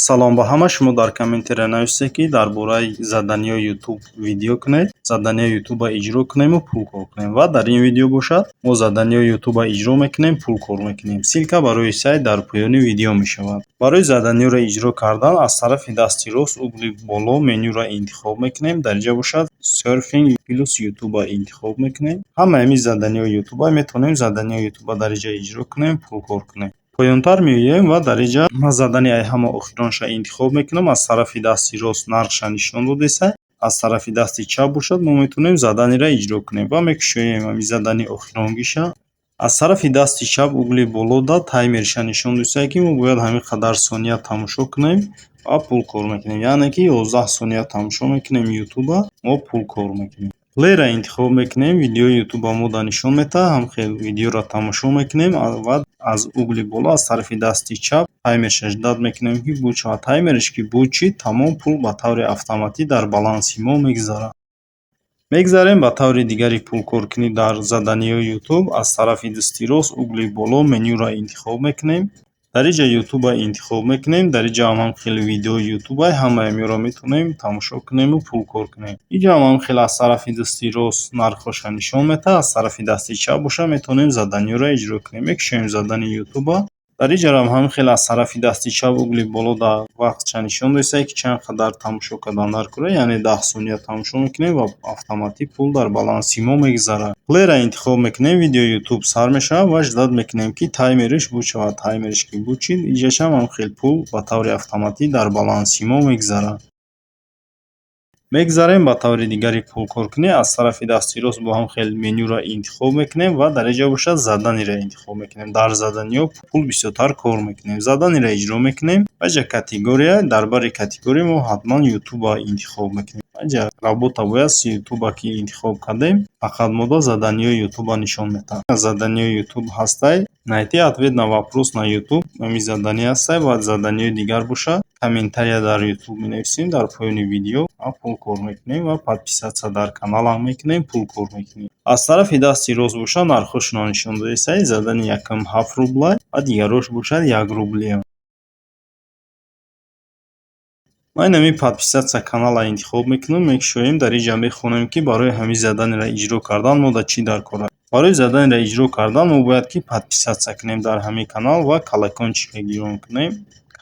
Салом ба ҳама. Шумо дар комментария нависед, ки дар бораи заданиҳои Ютуб видео кунед, заданиҳои Ютуба иҷро кунему пул кор кунем. Ва дар ин видео бошад, мо заданиҳои Ютуба иҷро мекунем, пул кор мекунем. Ссылка барои сайт дар поёни видео мешавад. Барои заданиҳоро иҷро кардан аз тарафи дасти рост, угли боло, менюро интихоб мекунем. Дар инҷа бошад, серфинг плюс Ютуба интихоб мекунем. Ҳамаи ҳамин заданиҳои Ютуба, метавонем заданиҳои Ютуба дар инҷа иҷро кунем, пул кор кунем. Поёнтар меоем ва дар инҷа ман заданияи ҳама охиронша интихоб мекунам. Аз тарафи дасти рост нархша нишон додеса, аз тарафи дасти чап бошад, мо метавонем заданиро иҷро кунем ва мекушоем ҳамин задани охиронгиша. Аз тарафи дасти чап, угли болода, таймерша нишон додеса, ки мо бояд ҳамин қадар сония тамошо кунем ва пул кор мекунем. Яъне ки 11 сония тамошо мекунем Ютуба, мо пул кор мекунем. Плейро интихоб мекунем, видеои Ютуба мода нишон медиҳад. Ҳам хел видеоро тамошо мекунем ва аз угли боло, аз тарафи дасти чап, таймерша ждать мекунем, ки буд шавад. Таймераш ки буд шид, тамом, пул ба таври автоматӣ дар баланси мо мегзарад. Мегзарем ба таври дигари пулкоркунӣ дар заданиҳои Ютуб. Аз тарафи дасти рост, угли боло, менюро интихоб мекунем. Дар инҷа Ютуба интихоб мекунем. Дар инҷа ҳам хеле видеои Ютуба, ҳамаи ҳаминро метавонем тамошо кунему пул кор кунем. Инҷа ҳам хеле аз тарафи дасти рост нархҳоша нишон медиҳад, аз тарафи дасти чап бошад, метавонем заданиҳоро иҷро кунем. Мекушоем задани Ютуба. Дар инҷарам ҳамин хел аз тарафи дасти чап, угли боло, дар вақтша нишон додеса, ки чанд қадар тамошо кардан дар кора, яъне 10 сония тамошо мекунем ва автоматӣ пул дар баланси мо мегзарад. Плейро интихоб мекунем, видеои Ютуб сар мешавад ва ждать мекунем, ки таймериш буд шавад. Таймериш ки буд шид, инҷашам ҳам хел пул ба таври автоматӣ дар баланси мо мегзарад. Мегзарем ба таври дигари пулкоркунӣ. Аз тарафи дасти рост бо ҳам хел менюро интихоб мекунем ва дар инҷа бошад, заданиро интихоб мекунем. Дар заданиҳо пул бисёртар кор мекунем. Заданиро иҷро мекунем ва инҷа категория, дар бари категория мо ҳатман Ютуба интихоб мекунем. Инҷа работа бояд Ютуба ки интихоб кардем, фақат мода заданиҳои Ютуба нишон медиҳад. Заданиҳои Ютуб ҳастай: найти ответ на вопрос на Ютуб, ҳамин задание ҳастай ва заданиҳои дигар бошад, комментария дар Ютуб менависем дар поёни видео ва пул кор мекунем ва подписаться дар каналам мекунем, пул кор мекунем. Аз тарафи дасти рост бошад, нархҳошонро нишон додааст. Задани якум 7 рубла ва дигарош бошад, 1 рублия. Ман ҳамин подписаться каналро интихоб мекунам, мекушоем. Дар инҷа мехонем, ки барои ҳамин заданиро иҷро кардан мо дар чӣ дар кор аст. Барои заданиро иҷро кардан мо бояд ки подписаться кунем дар ҳамин канал ва колокольчика гирон кунем.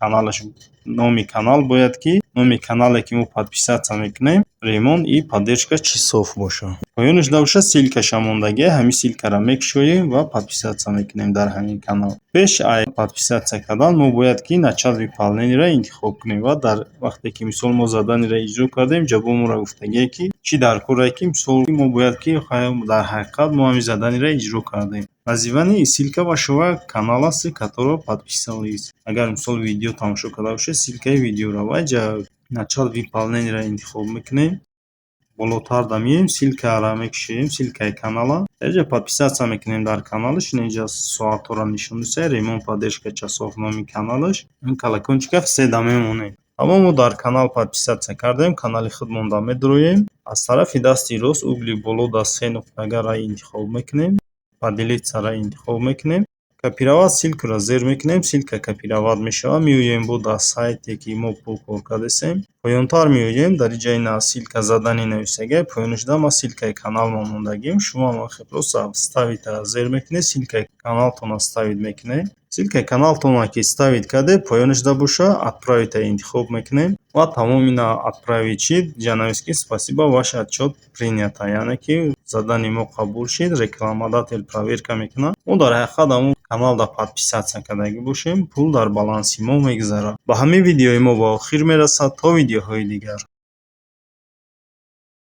Каналаш, номи канал бояд ки, номи канале ки мо подписаться мекунем, «Ремонт и поддержка часов» бошад. Поёнаш набошад, ссылкаша мондагия, ҳамин ссылкаро мекушоем ва подписаться мекунем дар ҳамин канал. Пеш аз подписаться кардан мо бояд ки начать выполнениеро интихоб кунем ва дар вақте ки, мисол, мо заданиро иҷро кардем, ҷавоб моро гуфтагие, ки чӣ дар коре, ки, мисол, мо бояд ки дар ҳақиқат мо ҳамин заданиро иҷро кардем. Название и ссылка вашего канала, с которого подписались. Агар, мисол, видео тамошо карда бошед, ссылкаи видеоро ва инҷа начать выполнениеро интихоб мекунем. Болотар меоем, ссылкаро мекушоем, ссылкаи канала. Дар инҷа подписаться мекунем дар каналаш. Инҷа соатҳоро нишон додааст, «Ремонт поддержка часов» номи каналаш. Ин колокольчика всегда мемонем. Аммо мо дар канал подписаться кардем, канали худмонда медуроем. Аз тарафи дасти рост, угли боло, дар се нуқтагаро интихоб мекунем, поделитьсяро интихоб мекунем, копировать ссылкаро зер мекунем, ссылка копировать мешавад. Меоем бо дар сайте, ки мо пул кор кардастем. Поёнтар меоем, дар инҷа ина ссылка задани нависагия, поёнашда ман ссылкаи каналро мондагим. Шумо просто вставить зер мекунед, ссылкаи каналтонро вставить мекунед. Ссылкаи каналтонро ки вставить кардед, поёнашда боша, отправить интихоб мекунем ва тамом, ина отправить шид. Инҷа навист, ки спасибо, ваш отчет принято, яъне ки задани мо қабул шид. Рекламодатель проверка мекунад. Мо дар ҳақиқат ҳамон каналда подписаться кардагӣ бошем, пул дар баланси мо мегзарад. Ба ҳамин видеои мо ба охир мерасад. То видеоҳои дигар.